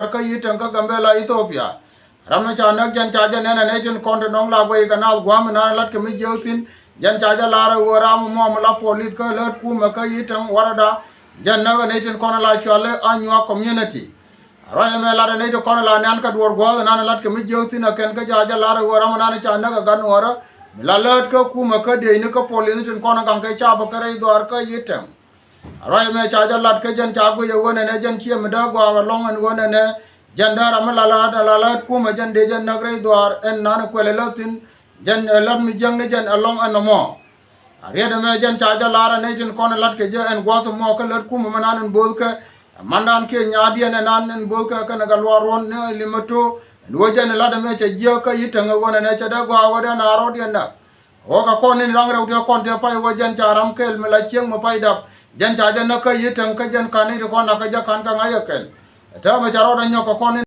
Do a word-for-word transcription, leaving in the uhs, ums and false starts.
kä Yi̱t Tɛŋ kä Gambela, Ethiopia. Ram mi ca näk jɛn ca jɛ nɛn ɛ nɛy tin kɔn ti nɔŋ la guɛy kɛ naath gua̱a̱m mi nan lat kɛ mi jiääk thi̱n. Jɛn ca jɛ lar ɛ ɣöö ram mɔ mi la police kä lät kumɛ kä Yi̱t Tɛŋ warada. Jɛn näk ɛ nɛy tin kɔn la cual i̱ Anyuak community. Ruac ɛmɛ lat ɛ nɛy ti kɔn la nian kɛ duɔ̱ɔ̱r gua̱a̱k inan lat kɛ mi jiääk thi̱n ɛ kɛn kä ca jɛ lar ɛ ɣöö ram mi nan ca näk ɛ gan ɣöörä mi la lät kä kumɛ kä dieyni kä police ni tin kɔn gaŋ kɛ ca bä kä rɛy dhuaar kä Yi̱t Tɛŋ. Ruac ɛmɛ ca jɛ lat kä jɛn ca guic ɛ ɣöö nɛnɛ jɛn ciɛ mi dee gɔaa ɛlɔ̱ŋ ɛn ɣöö nɛnɛ jɛn dee ram mi la lät, la lät kumɛ jɛn dee jɛn näk rɛy dhuaar ɛn nan kuɛl ɛ lät thi̱n. Jɛn ɛ lät mi jiäkni jɛn ɛlɔ̱ŋ ɛn nɔmɔ. A riet ɛmɛ jɛn ca jɛ lar ɛ nɛy tin kɔn ɛ lat kɛ jɛ ɛn gua̱th ɛmɔ kä lät kumɛ mi nan ɛn bo̱o̱th kɛ mandan kiɛ nyaatdiɛn ɛn nan ɛn bo̱o̱th kɛ kɛnɛ kɛ luaar ruɔ̱n ni limɛ to̱. Ɛn ɣöö jɛn ɛ lat ɛmɛ cɛ jiääk kä Yi̱t Tɛŋ ɛ ɣöö nɛnɛ cɛ dee gɔaa ɣöö dee na rɔ̱diɛn näk. Ɣöö kɛ kɔn in raŋ rɛw tëë kɔn tëë pay ɣöö jɛn ca ram kɛl mi la cieŋ mi pay dap. Jɛn ca jɛ näk kä Yi̱t Tɛŋ kä jɛn ka̱n i̱ ti kɔn nakä jɛ ka̱n kɛ ŋa̱c ɛ kɛn. Ɛ täämɛ ca rɔɔdɛ nyɔk kɛ kɔn in